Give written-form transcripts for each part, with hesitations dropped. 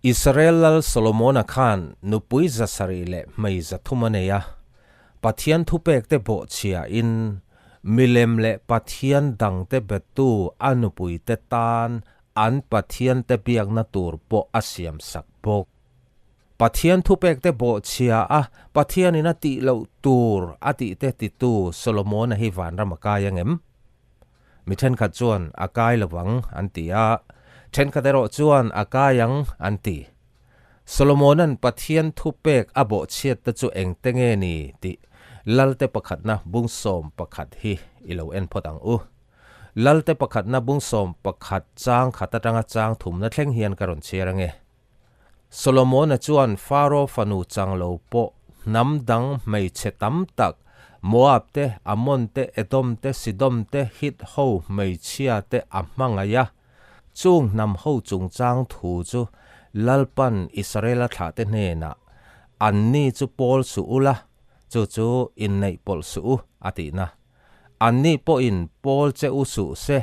Israel lal Solomona khan nupui 700 leh hmei 300 a nei a, Pathian thupekte bawhchhiain milem leh pathian dangte betu a nupuite tan an pathiante biakna tur pawh a siamsak bawk. Pathian thupekte bawhchhia a, Pathianin a tih loh tur a tihte titu Solomona hi vanram a kai ang em? Mi thenkhat chuan a kai lo ang an ti a, thenkhat erawh chuan a kai ang an ti. Solomona'n Pathian thupek a bawhchhiatte chu engte nge ni tih Lalte pakhatna bung 11 hi i lo en phawt ang u. Lalte pakhatna bung 11 chang khat atanga chang thumna thleng hian ka rawn chhiar ange. Solomona chuan Faro fanu chang lo pawh hnam dang hmeichhe tam tak, Moab te, Ammon te, Edom te, Sidom te, Hit ho hmeichhia te a hmangaih a. Chung hnam ho chungchang thu chu Lalpan Israela thlahte hnenah, Anni chu pawl suh u la, chu chu inneih pawlh suh u, a tihna. Anni pawhin pawl che u suh se.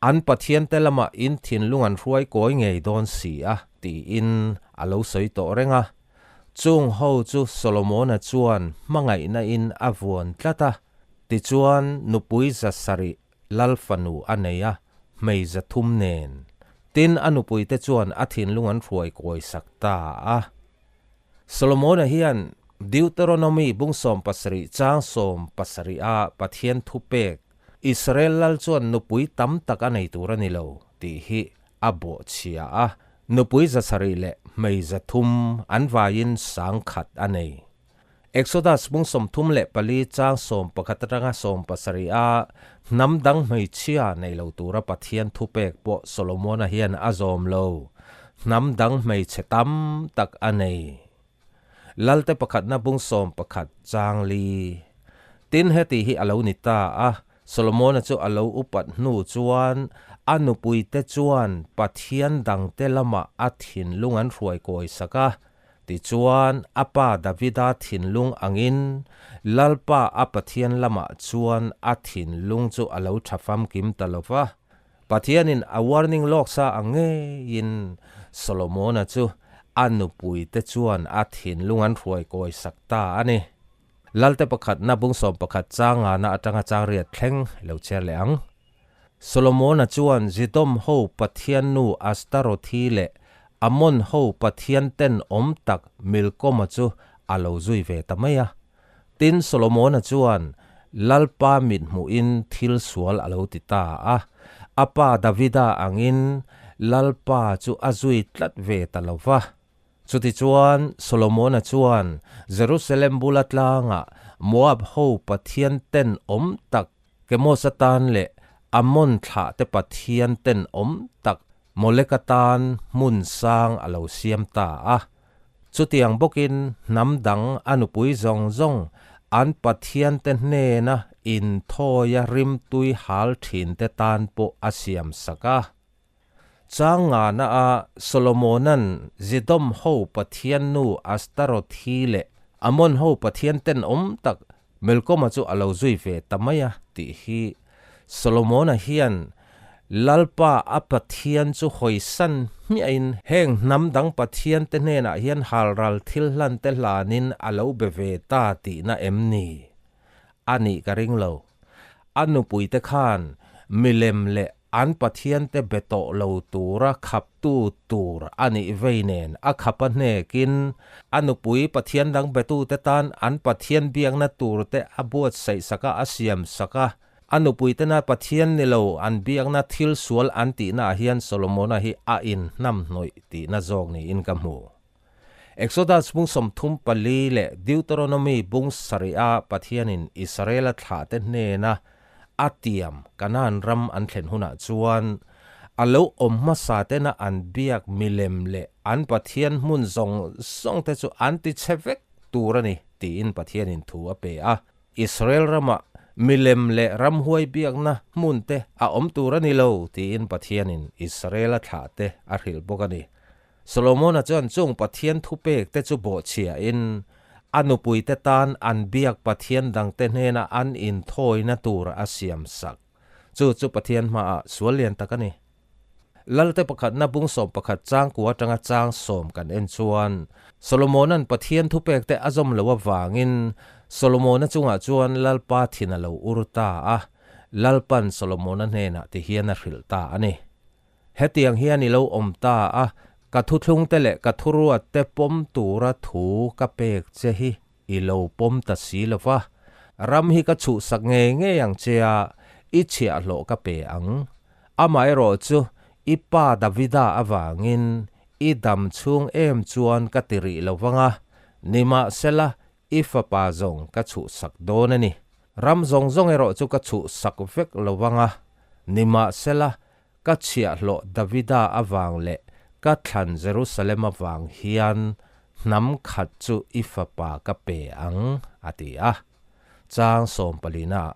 An Pathiante lamah in thinlung an hruai kawi ngei dawn si a, tiin a lo sawi tawh reng a. Chung ho chu Solomona chuan hmangaihna in a vuan tlat a, tichuan nupui 700 lal fanu a nei a, hmei 300 nen. Tin, a nupuite chuan a thinlung an hruai kawi sak ta a. Solomona hian Deuteronomy bung 17 chang 70 a Pathian thupek Israel lal chuan nupui tam tak a nei tur a ni lo tih hi a bawhchhia a, nupui 700 leh hmei 300 an vaiin 10,000 a nei. Exodus bung 34 chang 11 atanga 70 a hnam dang hmeichhia nei lo tura Pathian thupek pawh Solomona hian a zawm lo, hnam dang hmeichhe tam tak a nei. Lalte pakhatna bung 11 chang li. Tin heti hi a lo ni ta a, Solomona chu a lo upat hnu chuan a nupuite chuan Pathian dangte lamah a thinlung an hruai kawi sak a, tichuan a pa Davida thinlung angin Lalpa a Pathian lamah chuan a thinlung chu a lo tha famkim ta lo va. Pathianin a warning lawk sa ang ngeiin Solomona chu a nupuite chuan a thinlung an hruai kawi sak ta a ni. Lalte pakhatna bung 11 chang ngana atanga chang riat thleng lo chhiar leh ang. Solomona chuan Zidom ho Pathian nu Astarothi leh Ammon ho Pathian ten awm tak Milkoma chu a lo zui ve ta mai a. Tin, Solomona chuan Lalpa mit hmuhin thil sual a lo ti ta a. A pa Davida angin Lalpa chu a zui tlat ve ta lo va. Chutichuan, Solomona chuan Jerusalem bula tlangah Moab ho pathian ten awm tak Kemos atan leh Ammon thlahte pathian ten awm tak Molek atan hmun sang a lo siam ta a. Chutiang bawkin hnam dang a nupui zawng zawng an pathiante hnena inthawia rimtui hal thinte tan pawh a siam sak a. Chang ngana a Solomona'n Zidom ho pathian nu Astarothi leh Ammon ho pathian ten awm tak Milkoma chu a lo zui ve ta mai a tih hi Solomona hian Lalpa a Pathian chu hawisan hmiahin heng hnam dang Pathiante hnenah hian halral thil hlante hlanin a lo be ve ta tihna em ni? A nih ka ring lo. A nupuite khan milem leh an Pathiante be tawh lo tura khaptu tur a nih vei nen a khap a hnekin a nupui Pathian dang betute tan an Pathian biakna turte a buatsaih sak a, a siam sak a. A nupuitena Pathian ni lo an biakna thil sual an tihnaah hian Solomona hi a inhnamhnawih tihna zawk niin ka hmu. Exodus bung 34 leh Deuteronomy bung 7 a Pathianin Israela thlahte hnena a tiam Kanaan ram an thlen hunah chuan a lo awm hmasa tena an biak milem leh an Pathian hmun zawng zawng te chu an ti chhe vek tur a ni tiin Pathianin thu a pe a. Israel ramah milem leh ramhuai biakna hmun te a awm tur a ni lo tiin Pathianin Israela thlahte a hrilh bawk a ni. Solomona chuan chung Pathian thupek te chu bawhchhiahin a nupuite tan an biak Pathian dangte hnena an inthawina tur a siam sak. Chu chu Pathian hmaah sual lian tak a ni. Lalte pakhatna bung 11 chang kua atanga chang sawm kan en chuan Solomona'n Pathian thupekte a zawm loh avangin Solomona chungah chuan Lalpa thin a lo ur ta a, Lalpa'n Solomona hnenah ti hian a hrilh ta a ni. Hetiang hian i lo awm ta a, ka thuthlungte leh ka thuruatte pawm tura thu ka pek che hi i lo pawm ta si lo va, ram hi ka chhuhsak ngei ngei ang che a, i chhiahhlawh ka pe ang. Amaherawh chu i pa Davida avangin i dam chhung em chuan ka ti rih lo vang a, nimahsela i fapa zawng ka chhuhsak dawn a ni. Ram zawng zawng erawh chu ka chhuhsak vek lo vang a, nimahsela Ka chhiahhlawh Davida avang leh ka thlan Jerusalem avang hian hnam khat chu i fapa ka pe ang, a ti a. Chang sawmpalina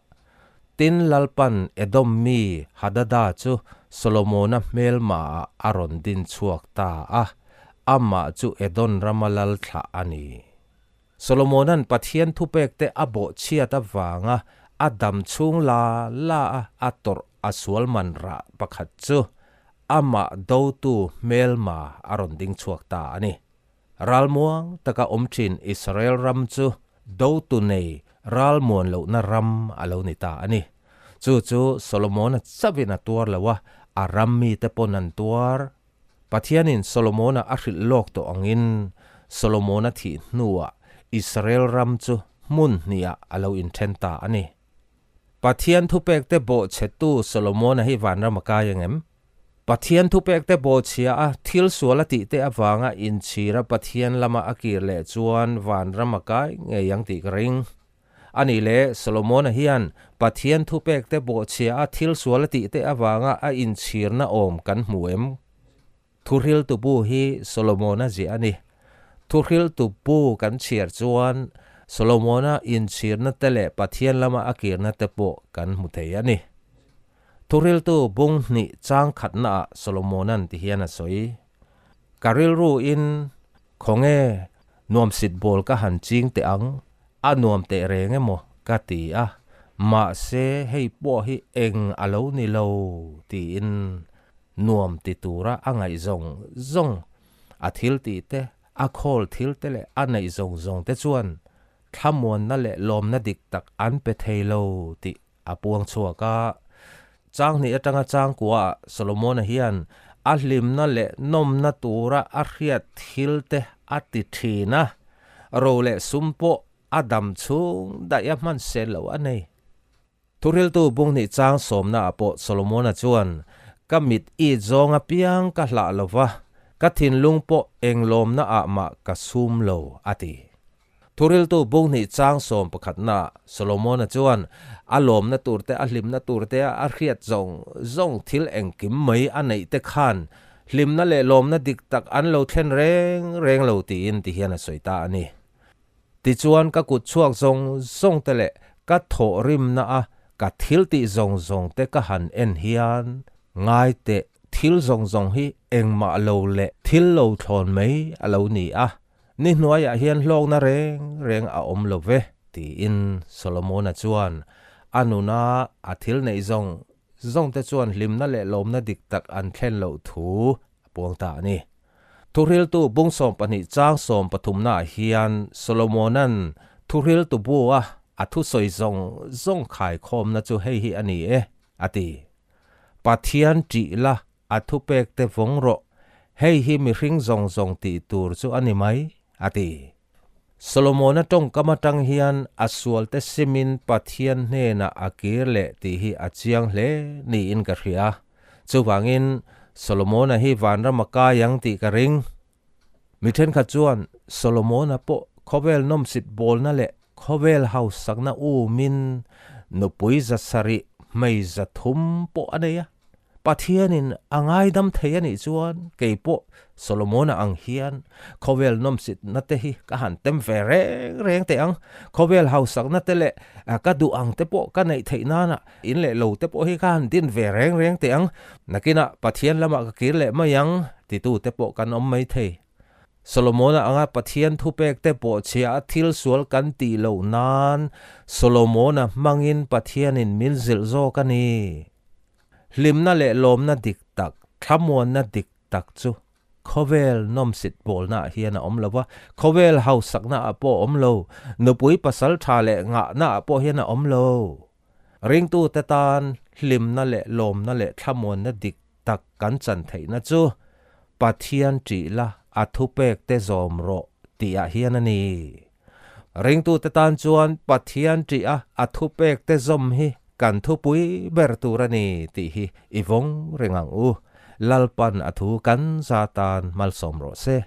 Tin Lalpan Edom mi Hadada chu Solomona hmelmaah a rawn din chhuak ta a, amah chu Edon rama lal thlah a ni. Solomona'n Pathian thupekte a bawhchhiat avanga a dam chhung la la a a tawrh a sual man rah pakhat chu amah dotu hmelma a rawn ding chhuak ta a ni. Ralmuang taka awm thin Israel ram chu dotu nei ralmuan lohna ram a lo ni ta a ni. Chu chu Solomona chauhin a tuar lo a, a ram mite pawn an tuar. Pathianin Solomona a hrilh lawk tawh angin Solomona thih hnuah Israel ram chu hmun hnihah a lo inthen ta a ni. Pathian thupekte bawhchhetu Solomona hi vanram a kai angem? Pathian thupekte bawhchhia a thil sual a tihte avanga inchhira Pathian lama a kir leh chuan vanram a kai ngei ang tih ka ring. A nih leh, Solomona hian Pathian thupekte bawhchhia a thil sual a tihte avanga a inchhirna awm kan hmu em? Thuhriltu bu hi Solomona ziah a ni. Thuhriltu bu kan chhiar chuan Solomona inchhirna te leh Pathian lama a kirna te pawh kan hmu thei a ni. Thuhriltu bung hnih chang khatnaah Solomona'n ti hian a sawi, Ka rilruin khawnge Nuamsit bawl ka han ching teh ang, a nuam teh reng emaw ka ti a, mahse hei pawh hi eng a lo ni lo tiin nuam ti tura a ngaih zawng zawng, a thil tih te, a khawl thil te leh a neih zawng zawng te chuan thlamuanna leh lawmna dik tak an pe thei lo tih A puang chhuak a, Changhnih atanga changkuaah Solomona hian a hlimna leh nawmna tura a hriat thil te a ti thin a, ro leh sum pawh a dam chhung daih a hman sel lo a nei. Thuhriltu bunghnih chang sawmnaah pawh Solomona chuan, Ka mit it zawng apiang ka hlah lo va, ka thinlung pawh eng lawmnaah mah ka sum lo, a ti. Thuriltu bunghnih chang 11 na Solomona chuan a lawmna tur te, a hlimna tur te a hriat zawng zawng thil engkim mai a neih te khan hlimna leh lawmna dik tak an lo thlen reng reng lo tiin ti hian a sawi ta a ni. Tichuan ka kut chhuak zawng zawng te leh ka thawhrimna a ka thil tih zawng zawng te ka han en hian ngai teh thil zawng zawng hi engmah lo leh thil lo thlawn mai a lo ni a. Ni hnuaiah hian hlawkna reng reng a awm lo ve, tiin Solomona chuan a nuna a thil neih zawng zawngte chuan hlimna leh lawmna dik tak an thlen loh thu a puang ta a ni. Thuhriltu bung 12 chang 13 naah hian Solomona'n thuhriltu bu-a a thusawi zawng zawng khaikhawmna chu hei hi a ni e, a ti. Pathian ṭih la A thupekte vawng rawh, hei hi mihring zawng zawng tih tur chu a ni mai, a ti. Solomona tawngkam atang hian a sualte simin Pathian hnenah a kir leh tih hi a chiang hle niin ka hria. Chuvangin, Solomona hi vanram a kai ang tih ka ring. Mi thenkhat chuan Solomona pawh khawvel nawmsit bawlna leh khawvel hausakna umin nupui 700 hmei 300 pawh a nei a. Pathianin a ngaidam thei a nih chuan kei pawh Solomona ang hian khawvel nawmsitna te hi ka han tem ve reng reng teh ang. Khawvel hausakna te leh ka duh ang te pawh ka neih theih nana in leh lo te pawh hi ka han din ve reng reng teh ang. Nakinah Pathian lamah ka kir leh mai ang. Titute pawh kan awm mai thei. Solomona anga Pathian thupekte pawhchhia a thil sual kan tih loh nan Solomona hmangin Pathianin min zilh zawk a ni. Hlimna leh lawmna dik tak, Thlamuanna dik tak chu khawvel nawmsit pawlnaah hian a awm lo va, khawvel hausaknaah pawh a awm lo, nupui pasal tha leh ngahnaah pawh hian a awm lo. Ringtute tan hlimna leh lawmna leh thlamuanna dik tak kan chan theihna chu Pathian ṭih la a thupekte zawm rawh tihah hian a ni. Ringtute tan chuan Pathian ṭih a a thupekte zawm hi kan thupui ber tur a ni tih hi i vawng reng ang u. Lalpan a thu kan za tan malsawm rawh se.